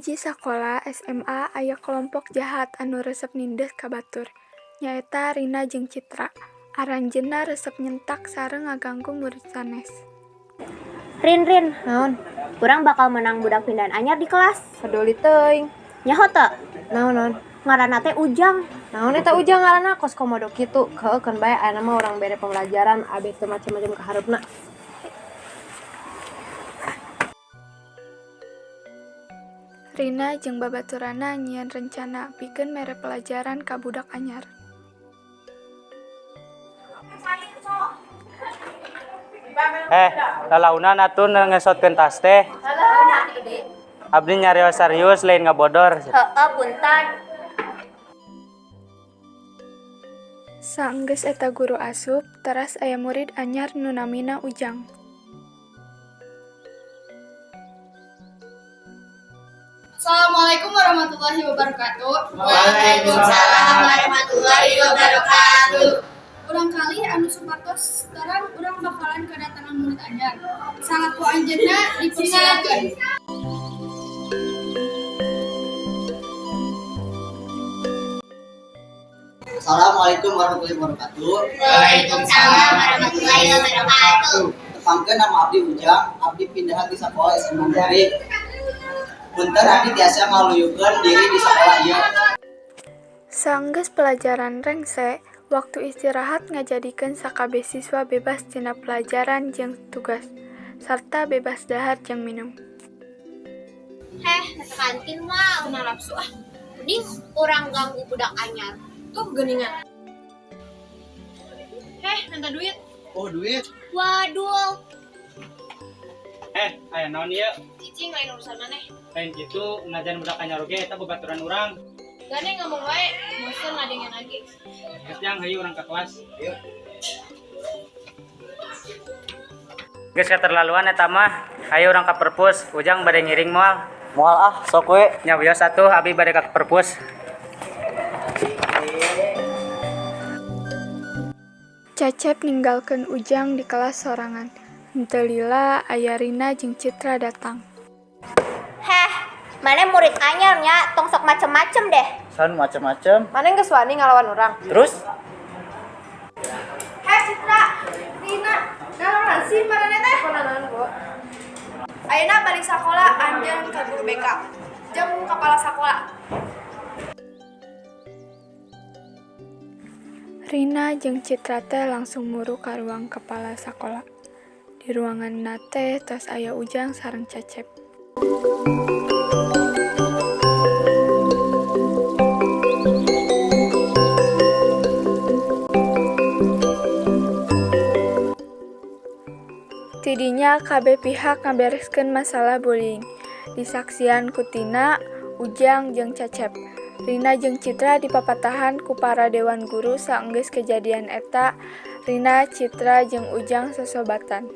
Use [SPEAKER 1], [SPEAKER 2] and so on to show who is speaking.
[SPEAKER 1] hiji sakola SMA aya kelompok jahat anu resep nindeuh ka batur, nyaeta Rina jeung Citra. Aranjeunna resep nyentak sareng ngaganggu murid sanes.
[SPEAKER 2] Rin, Rin,
[SPEAKER 3] Naon?
[SPEAKER 2] Urang bakal menang budak pindahan anyar di kelas.
[SPEAKER 3] Peduli teuing.
[SPEAKER 2] Nyaho teu?
[SPEAKER 3] Naon, naon?
[SPEAKER 2] Ngaranna teh Ujang.
[SPEAKER 3] Naon eta Ujang ngaranna kos komodo kitu. Keun bae ayeuna mah urang bere pembelajaran abeh teu macem-macem ka hareupna.
[SPEAKER 1] Rina jeung babaturanna nyieun rencana pikeun mere pelajaran ka budak anyar.
[SPEAKER 4] Eh, lalaunan atuh ngesotkeun tas teh. Abdi nyarios serius lain ngabodor.
[SPEAKER 2] Heeh, punten.
[SPEAKER 1] Saenggeus eta guru asup, teras aya murid anyar nu namina Ujang.
[SPEAKER 5] Assalamualaikum warahmatullahi wabarakatuh.
[SPEAKER 6] Waalaikumsalam warahmatullahi wabarakatuh.
[SPEAKER 5] Urang kali anu supados terang urang bakalan kedatangan murid anyar. Salaku anjeunna dipersilakeun.
[SPEAKER 7] Assalamualaikum warahmatullahi wabarakatuh.
[SPEAKER 6] Waalaikumsalam warahmatullahi wabarakatuh.
[SPEAKER 7] Tepangkeun nama abdi Ujang, abdi pindahan di sekolah SMA Negeri. Punten abdi tiasa ngaluyukeun diri di sekolah ieu.
[SPEAKER 1] Saenggeus pelajaran rengse, waktu istirahat ngajadikeun sakabeh siswa bebas tina pelajaran jeung tugas, sarta bebas dahar jeung minum.
[SPEAKER 2] Heh, ke kantin mah nafsu ah. Mending urang ganggu budak anyar.
[SPEAKER 3] Tuh geuningan. Heh, minta duit.
[SPEAKER 7] Oh, duit.
[SPEAKER 2] Waduh.
[SPEAKER 4] Eh, aya naon ieu?
[SPEAKER 3] Cicing lain urusan maneh.
[SPEAKER 4] Lain kitu ngajar budak anyar oge eta babaturan urang.
[SPEAKER 3] Gane ngomong wae, bosen ngadengeun lagi.
[SPEAKER 4] Geus jang hayu urang ka kelas.
[SPEAKER 7] Ayo.
[SPEAKER 4] Geus katerlaluan eta mah. Hayu urang ka perpus, Ujang bade ngiring moal.
[SPEAKER 7] Moal ah, sok we.
[SPEAKER 4] Nya wios atuh abi bade ka perpus.
[SPEAKER 1] Cecep ninggalkeun Ujang di kelas sorangan. Henteu lila aya Rina jeung Citra datang.
[SPEAKER 2] Heh, maneh murid anyar nya, tong sok macem-macem deh.
[SPEAKER 7] San macem-macem.
[SPEAKER 3] Maneh geus wani ngalawan urang?
[SPEAKER 7] Terus?
[SPEAKER 5] Heh Citra, Rina, naon sih maraneh teh?
[SPEAKER 3] Naon, Bu?
[SPEAKER 5] Ayeuna balik sakola anjeun ka guru BK. Jeung kepala sakola.
[SPEAKER 1] Rina jeung Citra teh langsung muru ka ruang kepala sakola. Di ruanganna teh tos aya Ujang sareng Cecep. Ti dinya kabeh pihak ngabereskeun masalah bullying. Disaksian ku Tina, Ujang jeung Cecep. Rina jeung Citra dipapatahan ku para dewan guru saenggeus kejadian eta, Rina, Citra jeung Ujang sosobatan.